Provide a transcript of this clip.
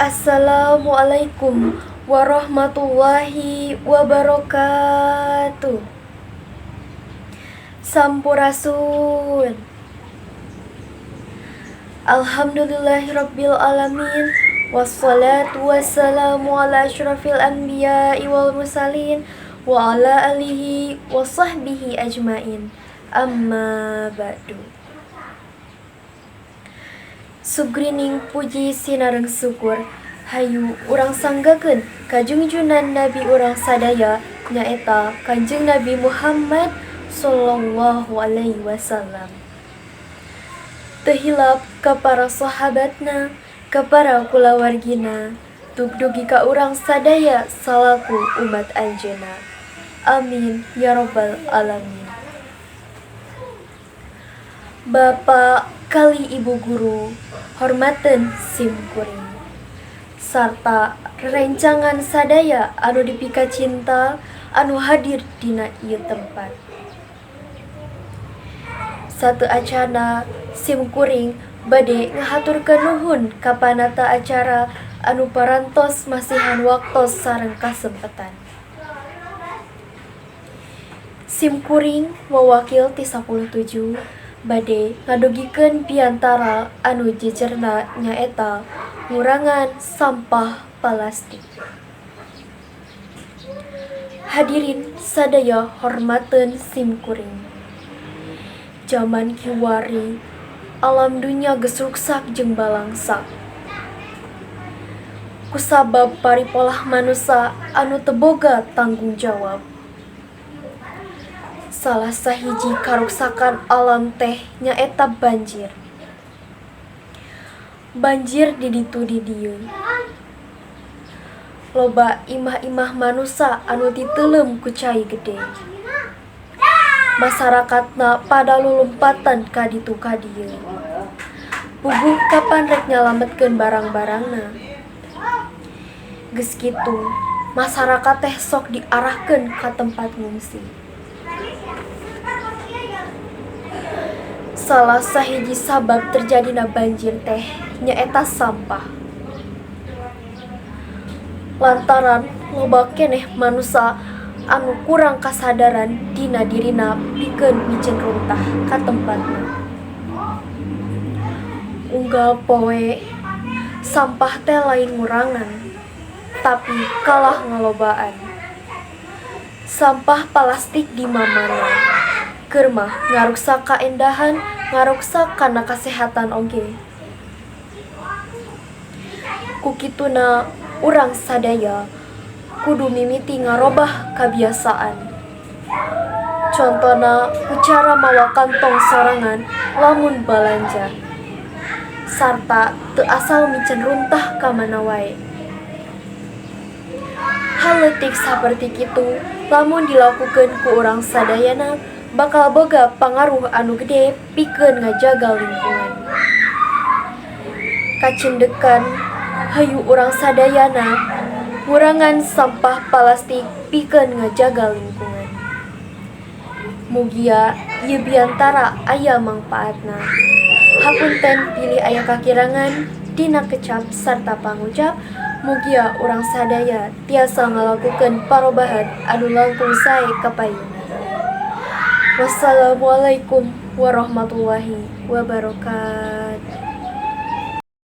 Assalamualaikum warahmatullahi wabarakatuh. Sampurasun. Alhamdulillahirabbil alamin wassalatu wassalamu ala asyrafil anbiya'i wal mursalin wa ala alihi wa sahbihi ajmain. Amma ba'du. Sugrining puji sinareng syukur hayu urang sanggakeun ka jungjunan nabi urang sadaya, nyaeta Kanjeng Nabi Muhammad sallallahu alaihi wasallam. Teu hilap ka para sahabatna, ka para kulawargina, dugi ka urang sadaya salaku umat anjeunna. Amin ya rabbal alamin. Bapak kali Ibu guru hormateun sim kuring sarta rerencangan sadaya anu dipika cinta anu hadir dina ieu tempat. Sateuacanna sim kuring bade ngahaturkeun nuhun ka panata acara anu parantos masihan waktos sareng kasempetan. Sim kuring wawakil ti 10-7 bade ngadugikeun piantara anu jejerna nyaeta ngurangan sampah plastik. Hadirin sadaya hormateun sim kuring. Jaman kiwari alam dunya geus ruksak jeung balangsak kusabab paripolah manusa anu teu boga tanggung jawab. Salah sahiji karuksakan alam teh nyaeta banjir. Banjir di ditu di dieu. Loba imah-imah manusa anu diteuleum ku cai gede. Masarakatna pada lulumpatan ka ditu ka dieu. Puguh kapan rek nyalametkeun barang-barangna. Geus kitu, masarakat teh sok diarahkeun ka tempat ngungsi. Salah sahiji sabab terjadina banjir teh nyaeta sampah. Lantaran loba keneh manusa anu kurang kasadaran dina dirina pikeun miceun runtah ka tempatna. Unggal poe sampah teh lain ngurangan, tapi kalah ngalobaan. Sampah palastik di mamana. Keur mah ngaruksak kaendahan, ngaruksak kana kasehatan oge. Ku kituna urang sadaya kudu mimiti ngarobah kabiasaan. Contona ku cara mawa kantong sorangan lamun balanja. Sarta teu asal miceun runtah ka mana wae. Hal leutik saperti kitu lamun dilakukeun ku urang sadayana bakal boga pangaruh anu gede pikeun ngajaga lingkungan. Kacindekan hayu urang sadayana ngurangan sampah palastik pikeun ngajaga lingkungan. Mugia ieu biantara aya mangpaatna. Hapunten bilih aya kakirangan dina kecap sarta pangucap. Mugia urang sadaya tiasa ngalakukeun parobahan anu langkung sae ka payuna. Wassalamualaikum warahmatullahi wabarakatuh.